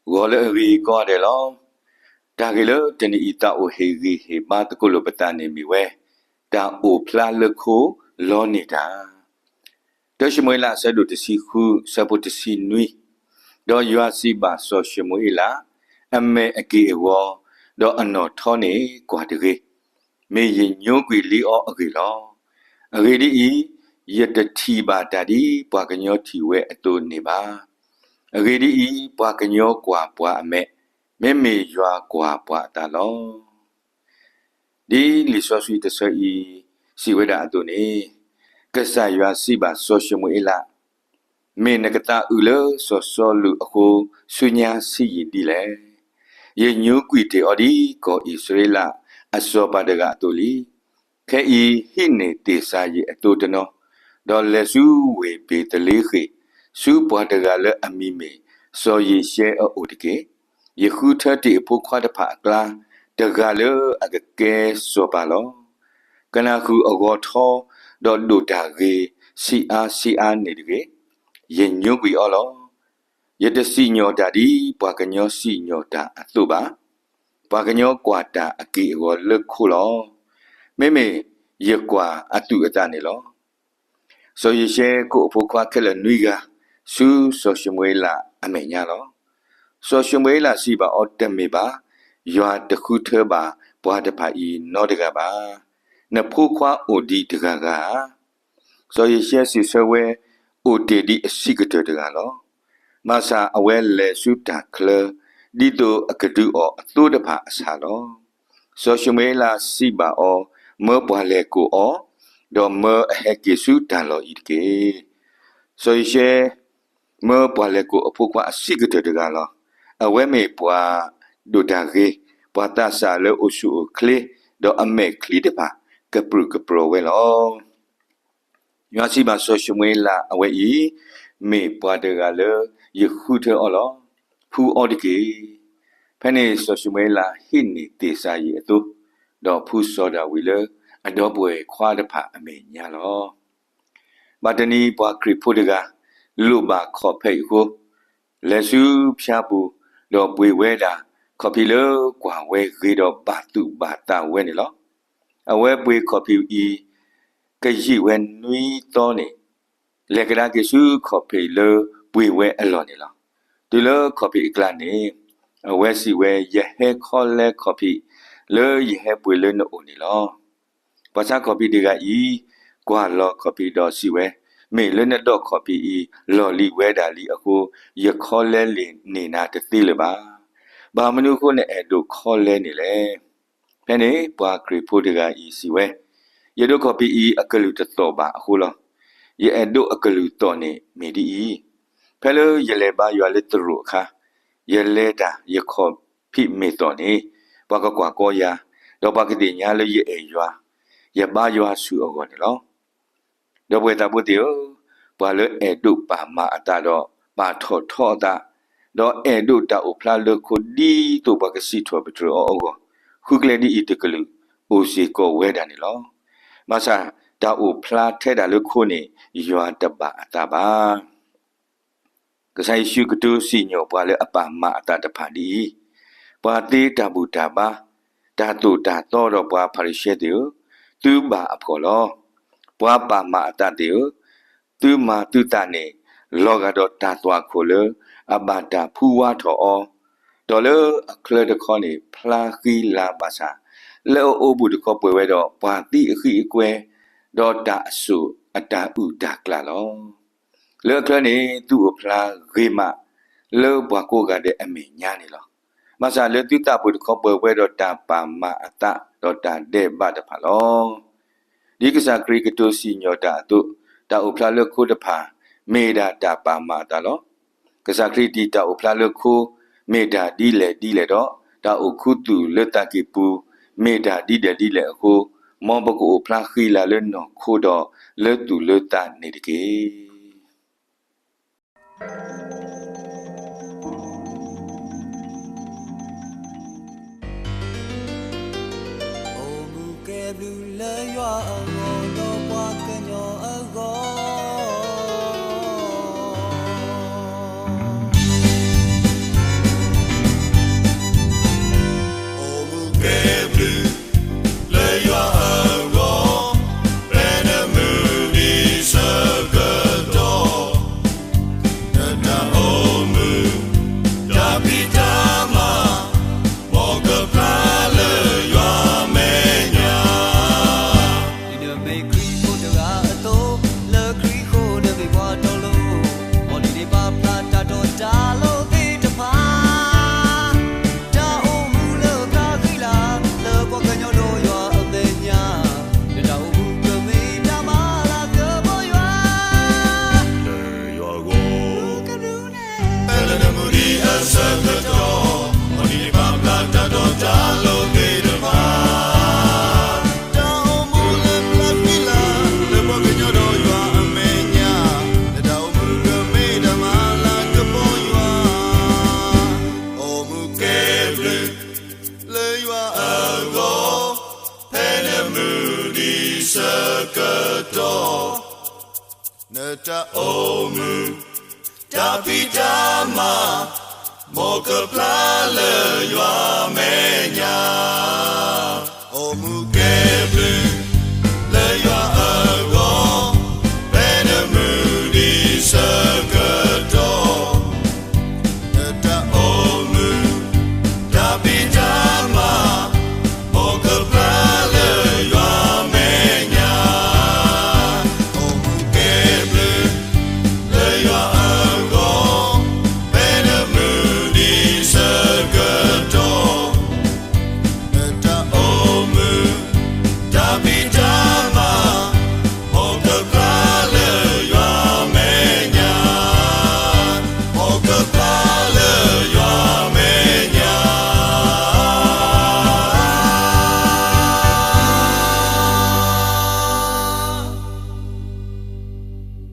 ဂီၤလၢအဂ့ၤကိးဂၤဒဲးလီၤ. တၢ်ဂ့ၢ်လၢတနံၤအံၤ သးအိၣ်ဟ့ၣ်ဂံၢ်ဟ့ၣ်ဘါသကိးလိာ်ပသးန့ၣ်မ့ၢ်ဝဲ တၢ်အိၣ်ဖျါလၢခိလီန့ၢ်တၢ်. တၢၡမူၤအ့လး အဆၢဒိၣ်တဆံဃု အဆၢဖိတဆံနွံ, ဒီးယွၤစံးဘၣ်စီၤၡမူၤအ့လး, အမဲာ်အက့ၢ်အဂီၤ, ဒီးအနီၣ်ထီန့ၣ်ကွၢ်တဂ့ၤ, မ့ၢ်ယညိကွံာ်လံအီၤအဂ့ၢ်လီၤ. အဂ့ၢ်ဒ်အံၤ, ယတထံၣ်ဘၣ်တၢ်ဒ်ပှၤကညီထံၣ်ဝဲအသိးန့ၣ်ဘၣ်. အဂ့ၢ်ဒ်အံၤ, ပှၤကညီကွၢ်ပှၤအမဲာ်, မ့မ့ၢ်ယွၤကွၢ်ပှၤအသးလီၤ. ဒ်လံာ်စီဆှံတဆၢအံၤ စံးဝဲဒၣ်အသိးန့ၣ်, ကစၢ်ယွၤစံးဘၣ်စီၤၡမူၤအ့လး, မ့ၢ်နကသးအုးလၢစီၤစီလူးအဃိ ဆူညါဆံးယံာ်ဒ်လဲၣ်. ယညိကွံာ်တ့ၢ်အီၤဒ်ကီၢ်အံၣ်စရ့လးအစီၤပၤတဂၤအသိးလံ. ခဲအံၤဟံးန့ၢ်သ့ၣ်စၤယံးအသိတနီၤ, ဒီးလဲၤဆူဝ့ၢ်ဘ့ၤသလ့ဃ့ၣ်, ဆူပှၤတဂၤလၢအမံၤမ့ၢ်စီၤယ့ၡဲအအိၣ်တက့ၢ်. ယဃုထၢတ့ၢ်အဖိခွါတဖၣ်အကျါ, တဂၤလၢအကကဲစီၤပၤလီၤ. ကနၢ်ဃုာ်အဂီၤထီ, ဒီးဒိၣ်တၢ်ဂ့ၤ ဆံးအါဆံးအါန့ၣ်တဂ့ၤ. ယညိကွံာ်အီၤလီၤ. ယတစံၣ်ညီၣ်တၢ်ဒ်ပှၤကညီစံၣ်ညီၣ်တၢ်အသိးဘၣ်. ပှၤကညီကွၢ်တၢ်အက့ၢ်အဂီၤလၢခိလီၤ. မ့မ့ၢ်ယကွၢ်အသူၣ်အသးန့ၣ်လီၤ. စီၤယ့ၡဲကိးအဖိခွါခဲလၢာ်နွံဂၤ ဆူစီၤၡမူၤအ့လးအမဲာ်ညါလီၤ. စီၤၡမူၤအ့လးစံးဘၣ်အီၤ, တမ့ၢ်ဘၣ်, ယွၤတဃုထၢဘၣ်ပှၤတဖၣ်အံၤနီတဂၤဘၣ်. နဖိခွါအိၣ်ဒံးတဂၤဂၤဧါ. စီၤယ့ၡဲစံးဆၢဝဲ, အိၣ်တ့ၢ်ဒံးအဆံးကတၢၢ်တဂၤလီၤ. ဘၣ်ဆၣ်အဝဲလဲၤဆူတၢ်ချၢ, ဒ်သိးအကဒုးအီၣ်အသိတဖၣ်အဆၣ်လီၤ. စီၤၡမူၤအ့လးစံးဘၣ်အီၤ, မၢပှၤလဲၤကိးအီၤ, ဒီးမၢအဟဲက့ၤဆူတၢ်လီၢ်အံၤတက့ၢ်. စီၤယ့ၡဲ မၢပှၤလဲၤကိးအဖိခွါအဆံးကတၢၢ်တဂၤလီၤ. အဝဲမ့ၢ်ပှၤဒိၣ်တၢ်ဂ့ၤ, ပှၤသးစၢ်လၢအိၣ်ဆူၣ်အိၣ်ချ့, ဒီးအမဲာ်ချံတဖၣ်ကပြုၢ်ကပြီၤဝဲလီၤ. ယွၤစံးဘၣ်စီၤၡမူၤအ့လး, အဝဲအံၤ မ့ၢ်ပှၤတဂၤလၢယဃုထၢအီၤလီၤ. ဖှူအီၤတက့ၢ်. ဖဲန့ၣ်စီၤၡမူၤအ့လးဟံးန့ၢ်သ့ၣ်စၤယံးအသိ, ဒီးဖှူစီၤဒၤဝံးလၢအဒီပုၢ်ဝဲၢ်ခွါတဖၣ်အမဲာ်ညါလီၤ. ဘၣ်တနံၤပှၤခရံာ်ဖိတဂၤ လိၣ်ဘၣ်ခီၣ်ဖံးအံၤအဃိ, လဲၤဆူဖၠါပူၤ, ဒီးပှ့ၤဝဲဒၣ်ခီၣ်ဖံးလၢကွၢ်ဝဲဂ့ၤဒီးဘၣ်သူၣ်ဘၣ်သးဝဲန့ၣ်လီၤ. အဝဲပှ့ၤခီၣ်ဖံးအံၤ ကယံာ်ဝဲနွံသီန့ၣ်, လဲၤကဒါက့ၤဆူခီၣ်ဖံးလၢပှ့ၤဝဲအလီၢ်န့ၣ်လီၤ. တုၤလၢခီၣ်ဖံးအကျါန့ၣ်, အဝဲစံးဝဲ, ယဟဲခီလဲခီၣ်ဖံးလၢယဟဲပှ့ၤလၢနအိၣ်န့ၣ်လီၤ. ပှၤဆါခီၣ်ဖံးတဂၤအံၤ ကွၢ်လီၤခီၣ်ဖံးဒီးစံးဝဲ, မ့ၢ်လၢနဒီၣ်ခီၣ်ဖံးအံၤ လီၢ်လံၤဝဲဒၣ်လံအဃိ, ယခီလဲလံာ်န့ၢ်နၤတသ့လၢၤဘၣ်. ဘၣ်မနုၤအဃိနအဲၣ်ဒိးခီလဲန့ၣ်လဲၣ်. ဖဲန့ၣ်ပှၤခရံာ်ဖိတဂၤအံၤစံးဝဲ, ယဒိၣ်ခီၣ်ဖံးအံၤအကလုၢ်တသီၣ်ဘၣ်အဃိလီၤ. ယအဲၣ်ဒိးအကလုၢ်သီၣ်န့ၣ်မ့ၢ်ဒ်အံၤ, ဖဲလၢယလဲၤဘါယွၤလၢသရိာ်အခါ, ယလဲၤတၢ်ယခီၣ်ဖံးမ့ၢ်သီၣ်န့ၣ်, ပှၤကကွၢ်ကီယၤ, ဒီးပှၤကသ့ၣ်ညါလၢယအဲၣ်ယွၤ, ယဘါယွၤဆူၣ်အဂီၢ်န့ၣ်လီၤ. ဒီပုၢ်ဝဲၢ်သးဘိသ့ၣ်ဧၢ, ပှၤလၢအဲၣ်ဒိးပာ်မၤအသးဒီးပာ်ထီၣ်ထီအသး, ဒီးအဲၣ်ဒိးတၢ်အိၣ်ဖျါလၢခိဒ်သိးပှၤကစံးထီၣ်ပတြၢၤအီၤအဂီၢ်, ဃုကျဲဒ်အံၤတကလုာ်အိၣ်စ့ၢ်ကီးဝဲဒၣ်န့ၣ်လီၤ. ဘၣ်ဆၣ်တၢ်အိၣ်ဖျါထဲဒၣ်လၢခိန့ၣ် ယွၤတဘၣ်အသးဘၣ်. ကစၢ်ယ့ၣ်ၡူးကတိၤစံၣ်ညီၣ်ပှၤလၢအပာ်မၤအသးတဖၣ်ဒ်အံၤ, ပှၤသ့တၢ်ဘူၣ်တၢ်ဘါ, တၢ်သိၣ်တၢ်သီဒီးပှၤဖၤရံၤၡဲသ့ၣ်ဧၢ, သုဘၣ်အဖှီၣ်လီၤ. ပှၤပာ်မၤအသးသ့ၣ်ဧၢ, သုမၤသုသးန့ၣ် လီၤဂာ်ဒီးတၢ်သွၣ်ခိၣ်လၢအဘၣ်တၢ်ဖူဝါထီၣ်အီၤ, ဒီးလၢအချၢတခီန့ၣ် ဖျါဃံလၤဘၣ်ဆၣ်, လၢအအိၣ်ဘူးတခီပှဲၤဝဲဒီးပှၤသံအဃံအကွဲ, ဒီးတၢ်အစိာ်အတၢ်အုၣ်တၢ်ကျၢ်လီၤ. လၢအချၢန့ၣ် သုအိၣ်ဖျါဂ့ၤမးလၢပှၤကိးဂၤဒဲးအမဲာ်ညါန့ၣ်လီၤ. ဘၣ်ဆၣ်လၢသုသးပူၤတခီပှဲၤဝဲဒီးတၢ်ပာ်မၤအသး ဒီးတၢ်ဒဲးဘးတဖၣ်လီၤ. ဒ်ကစၢ်ခရံာ်ကတိၤစံၣ်ညီၣ်တၢ်အသိး, တၢ်အိၣ်ဖျါလၢခိတဖၣ် မ့ၢ်ဒၣ်တၢ်ပာ်မၤအသးလီၤ. ကစၢ်ခရံာ်တံာ်တၢ်အိၣ်ဖျါလၢခိ မ့ၢ်တၢ်ဒ်လဲၣ်ဒ်လဲၣ်ဒီး, တၢ်အိၣ်ခူသူၣ်လၢသးကံၢ်ပူၤ မ့ၢ်တၢ်ဒ်လဲၣ်ဒ်လဲၣ်အဃိ, မ်ပကအိၣ်ဖျါဃံလၤလၢနီၢ်ခိဒီးလၢသူၣ်လၢသးန့ၣ်တက့ၢ်. အိၣ်မူကဲဘျုးလၢယွၤအဂီၢ် ဒီးပှၤကညီအဂီၢ်. ဆၢကတီၢ်, အီၤဒ်န့ၣ်ပာ်ဖျါတၢ်တီတၢ်လိၤသ့ၣ်တဖၣ်, တၢ်အိၣ်မူလၢပျၢၤဃံလၤ, လၢပှၤကညီဒီးယွၤအမဲာ်ညါ, လၢတၢ်အိၣ်မူကမ့ၢ်တၢ်မၤလၤကပီၤယွၤ, အိၣ်မူကဲဘျုး လၢယွၤအဂီၢ်, ဖဲနမုၢ်နံၤဆၢကတီၢ်, နတၢ်အိၣ်မူ, တၢ်ဖံးတၢ်မၤ, မ်ကဖျါလၢယွၤမဲာ်ညါ, အိၣ်မူကဲ